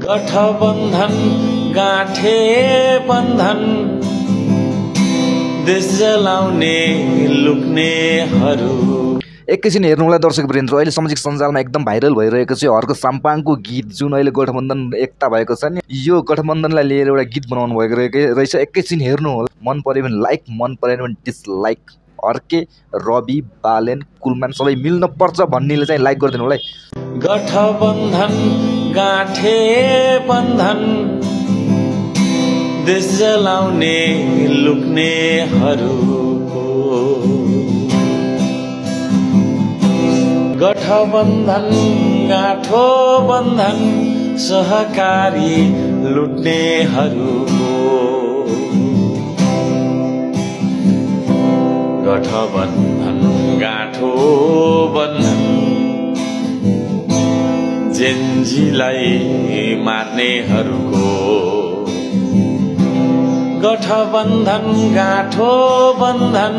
गठबन्धन गाँठे बन्धन देश जलाउने लुक्नेहरू। एकैछिन हेर्नुलाई दर्शक वृन्द, अहिले सामाजिक सञ्जालमा एकदम भाइरल भइरहेको छ हर्क साम्पाङको गीत, जुन अहिले गठबन्धन एकता भएको छ नि, यो गठबन्धनलाई लिएर एउटा गीत बनाउनु भएको रहेछ। एकैछिन हेर्नु होला, मन पर्यो भने लाइक, मन परेन भने डिसलाइक। अर्के, रवि, बालेन, कुलमान सबै मिल्न पर्छ भन्नेले चाहिँ लाइक गरिदिनु होला है। गठबन्धन गाँठे बन्धन देश जलाउने लुक्नेहरूको। गठबन्धन गाँठो बन्धन सहकारी लुट्नेहरूको। गठबन्धन गाँठो बन्धन जेन्जीलाई मार्नेहरूको। गठबन्धन गाँठो बन्धन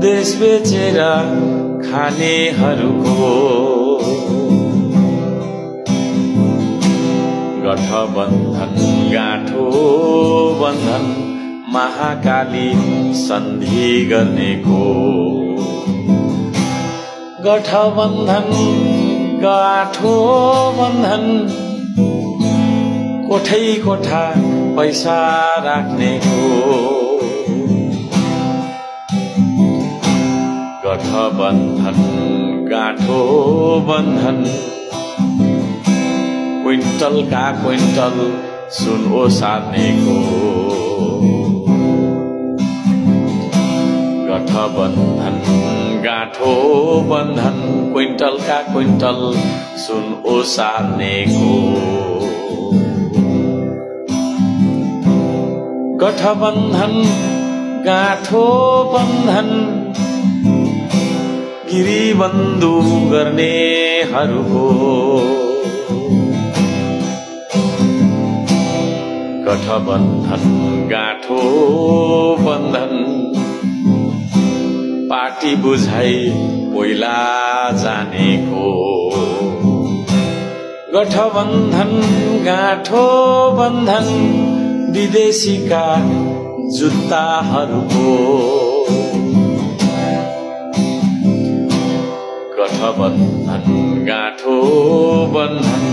देश बेचेर खानेहरूको। गठबन्धन गाँठो बन्धन महाकाली सन्धि गर्नेको। गठबन्धन गाँठो बन्धन कोठै कोठा पैसा राख्नेको। गठबन्धन गाँठो बन्धन क्विन्टलका क्विन्टल सुन ओसार्नेको। गठबन्धन गाँठो बन्धन क्विन्टलका क्विन्टल सुन ओसार्नेको। गठबन्धन गाँठो बन्धन गिरीबन्धु गर्नेहरूको। गठबन्धन गाँठो बन्धन पार्टी बुझाइ पहिला जानेको। गठबन्धन गाँठो बन्धन विदेशीका जुत्ताहरूको। गठबन्धन गाँठो बन्धन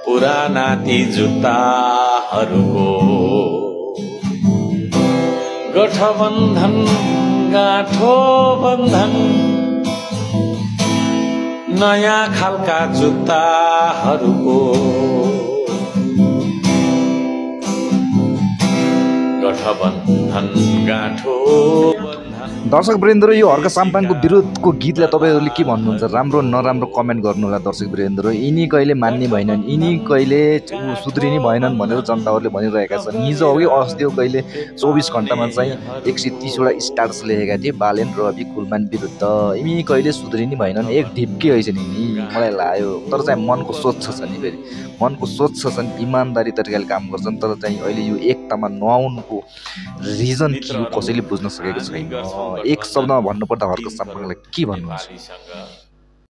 पुराना ती जुत्ताहरूको। गठबन्धन गाँठो बन्धन नयाँ खालका जुत्ताहरूको। गठबन्धन गाँठो दर्शक वृन्द, यो हर्क साम्पाङको विरोधको गीतलाई तपाईँहरूले के भन्नुहुन्छ? राम्रो नराम्रो कमेन्ट गर्नु होला दर्शक वृन्द। यिनी कहिले मान्ने भएनन्, यिनी कहिले सुध्रिने भएनन् भनेर जनताहरूले भनिरहेका छन्। हिजो हो कि अस्ति हो कहिले 24 घण्टामा चाहिँ 130वटा स्टार्स लेखेका थिए बालेन, रवि, कुलमान विरुद्ध। यिनी कहिले सुध्रिने भएनन्, एक ढिप्के हैछन् यिनी, मलाई लाग्यो। तर चाहिँ मनको सोच छ नि, फेरि मनको सोच छन्, इमान्दारी तरिकाले काम गर्छन्। तर चाहिँ अहिले यो एकतामा नआउनुको रिजन के हो कसैले बुझ्न सकेको छैन। एक शब्दमा भन्नुपर्दा हर्क साम्पाङलाई के भन्नुहुन्छ?